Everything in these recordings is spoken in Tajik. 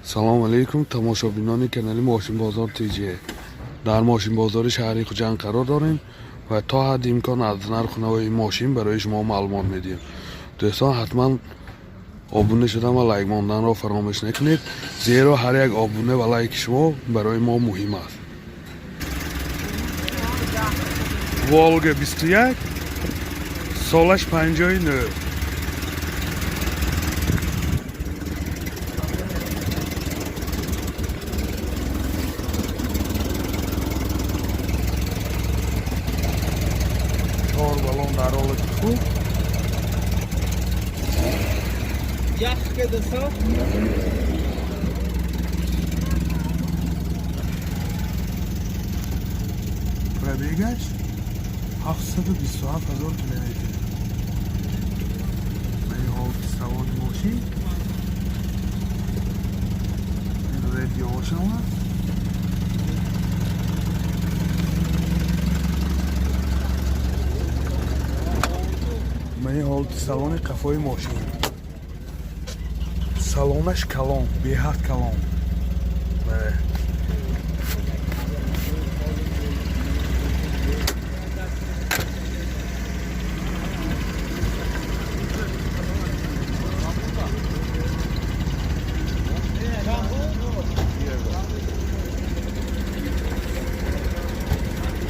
Салом алейкум, тамошобинони канали Мошинбозор ТЖ. Дар мошинбозори шаҳри Хуҷанд қарор дорем ва то ҳадди имкон аз нарху навои мошин барои шумо маълумот медиҳем. Дӯстон, ҳатман обуна шудан ва лайк монданро фаромӯш накунед, зеро ҳар як обуна ва лайки шумо барои мо муҳим аст. Волга 21, солаш 59. Чор баллон дар ҳолати хуб. Ях кедаса. Пробегаш 727 ҳазор километр. Ба ин ҳолати салони мошин, ин радиоошам аст. Ба ин ҳолати салони қафои мошин, салонаш калон, беҳад калон. Бале.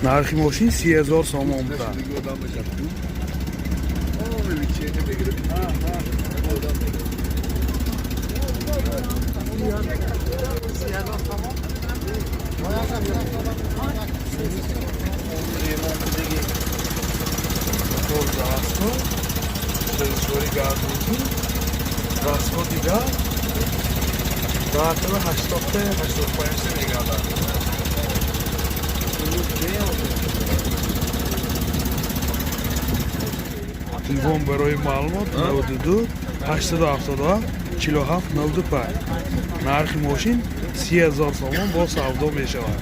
Нархи мошин 30 000 сомон буда. Мотор заводской, сӯзишворӣ газ, бензин, расходи газ даҳтава 80-та 85-та мегардад. Телефон барои маълумот: 92 877 47 95. Нархи мошин 30 000 сомон, бо савдо мешавад.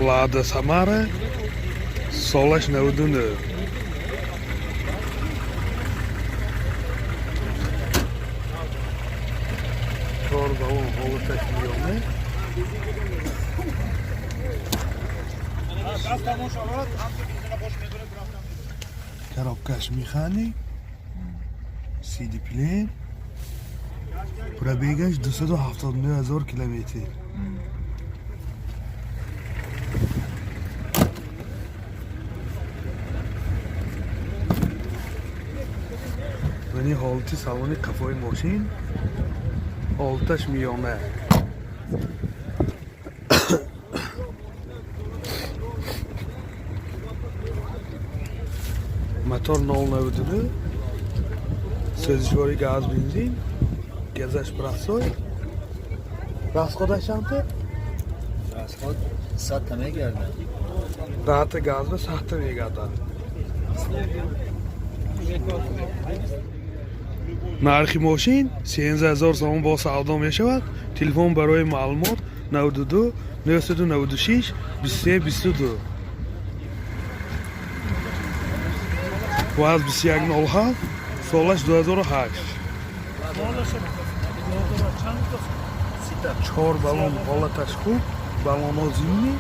Лада Самара, солаш 99. Чор баллон, ҳолаташ миёна. Газ тамом шавад, ҳам бензина бош медорад рафтам. Коробкаш механик, CD плеер, пробегаш 279 ҳазор километр. Вани ҳолати салони қафои мошин, ҳолаташ миёна. Мотор 0,92, сӯзишворӣ газ, бензин, газаш простой. Расходаш чанд? Расход 100 та мегардад. 10 та газба 100 та мегардад. Нархи мошин 13 000 сомон, бо савдо мешавад. Телефон барои маълумот: 92 996 23 22. ВАЗ 2107, солаш 2008. Чор баллон, ҳолаташ хуб, баллонҳо зимний.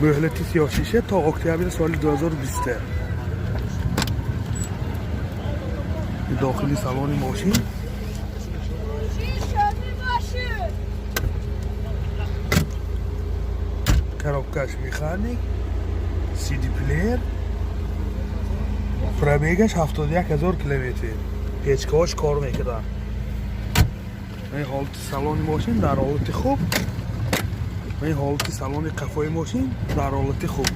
Муҳлати сиёҳшиша то октябри соли 2020. Дохили салони мошин. Коробкаш механик, CD плеер, пробегаш 71 ҳазор километр. Печкаҳош кор мекунад. Ин ҳолати салони мошин дар ҳолати хуб. Ин ҳолати салони қафои мошин дар ҳолати хуб.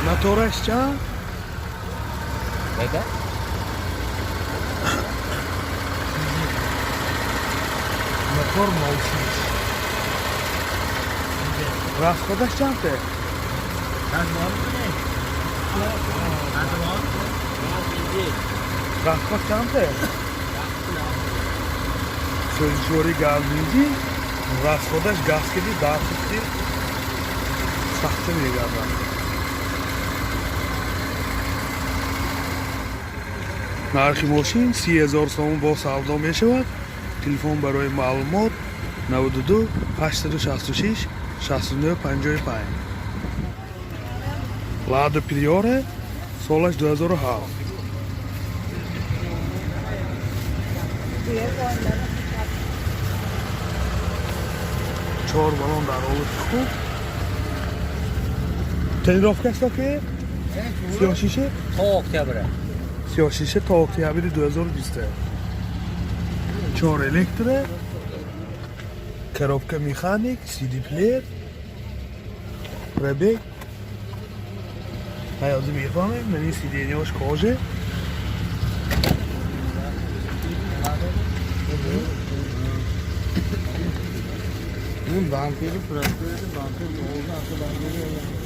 Мотораш чанд? Бега? Мотор 06. Расходаш чанд? Чанд мон кунед? Чанд мон? Расход чанд? Сӯзишворӣ газ, бензин. Расходаш газ киди дафти сахта мегардад. Нархи мошин 30 000 сомон бо савдо мешавад. Телефон барои маълумот 92 866 69 55. Лада Приора, солаш 2007. Чор балон дар ҳолати хуб. Тонировкаш то ки? 36? То октября. 36 то октябри 2020. Чор электро, коробка механик, CD плеер, пробег. Ҳаёзи мефаҳмем, мани сиденьяш кожа. Bu bankayı bırakıyordu, bankayı oldu, arka bankayı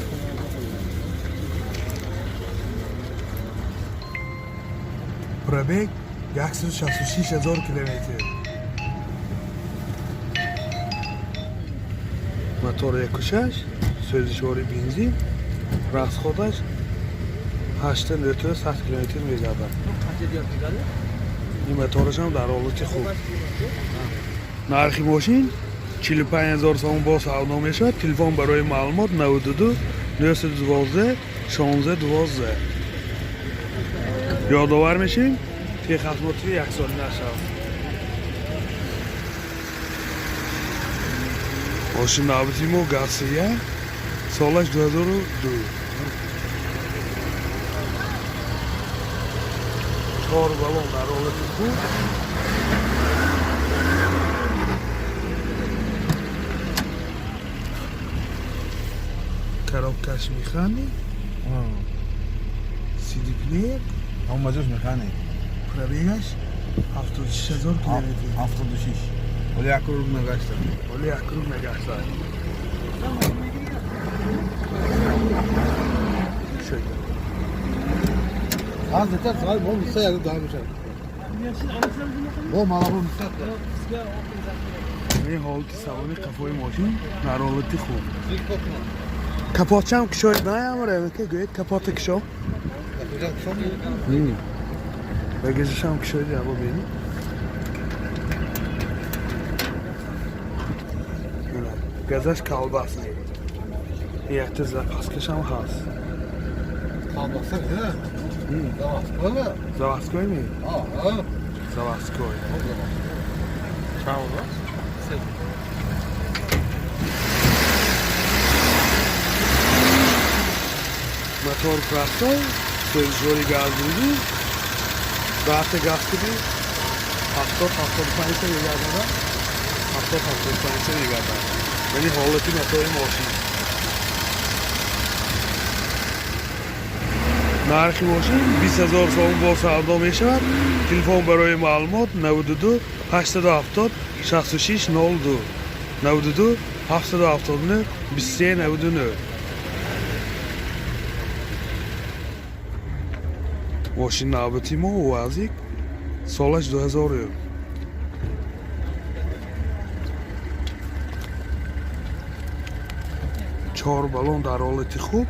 Пробег 166 ҳазор километр. Мотор 1,6, сӯзишвори бензин, расходаш 8 литр 100 километр мегардад. Ин моторашам дар ҳолати хуб. Нархи мошин 45 ҳазор сомон бо савдо мешавад. Телефон барои маълумот 92 912 16 12. Ёдовар мешем, техосмотри яксолина шавад. Мошин навбати мо Газ 1, солаш 2002. Чор балон дар ҳолати хуб. Коробкаш механик, CD плеер, Ҳамаҷош механик. Пробегаш 76 ҳазор километр. 76. Оли як круг нагашта. Оли як круг нагашта. Шуд. Az yeter, sağ ol, misa yarı daha bir şey. Бо мала бо миса. Ин ҳолати салони қафои мошин дар ҳолати хуб. Капотчам кушоед, наямара, ки гӯед капота кушо. Багажашам кушоед, ябо бини. Газаш колбасный. Якта запаскашам ҳаст. Колбаса, да? Заводской ми? Заводской ми? Ага. Заводской. Чанд у вас? Мотор простой, сӯзишвори газбензин, даҳта газ киди 70-75 мегардада, 70-75 мегардад. Яъне ҳолати мотори мошин. Нархи мошин 20 000 сомон бо савдо мешавад. Телефон барои маълумот 92 870 66 02, 92 779 23 99. Мошин навбати мо УАЗик, солаш 2000. Чор балон дар ҳолати хуб.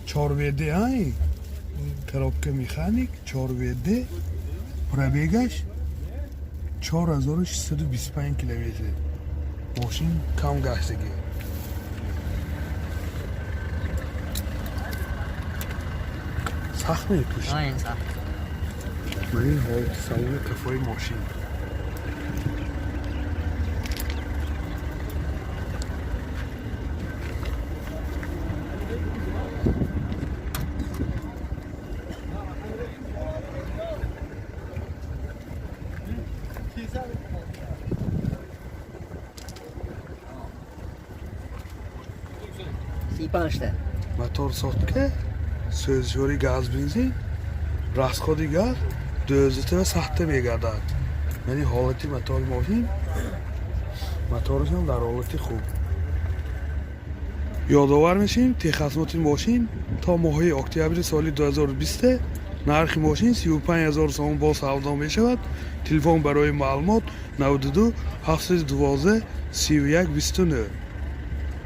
Чор ВД, ай коробка механик, чор ВД, пробегаш 4625 километр. Мошин кам гаштагӣ. Сахт мепӯшт. Айн сахт. Ман ҳолати салони қафои мошин. 35-та. Мотор сотка, сӯзишвори газ бензин, расходи газ 12 сахта мегардад. Яъне ҳолати мотори мошин, моторашам дар ҳолати хуб. Ёдовар мешавем, техосмотри мошин то моҳи октябри соли 2020. Нархи мошин 35 ҳазор сомон, боз савдо мешавад. Телефон барои маълумот: 92 712 31 29.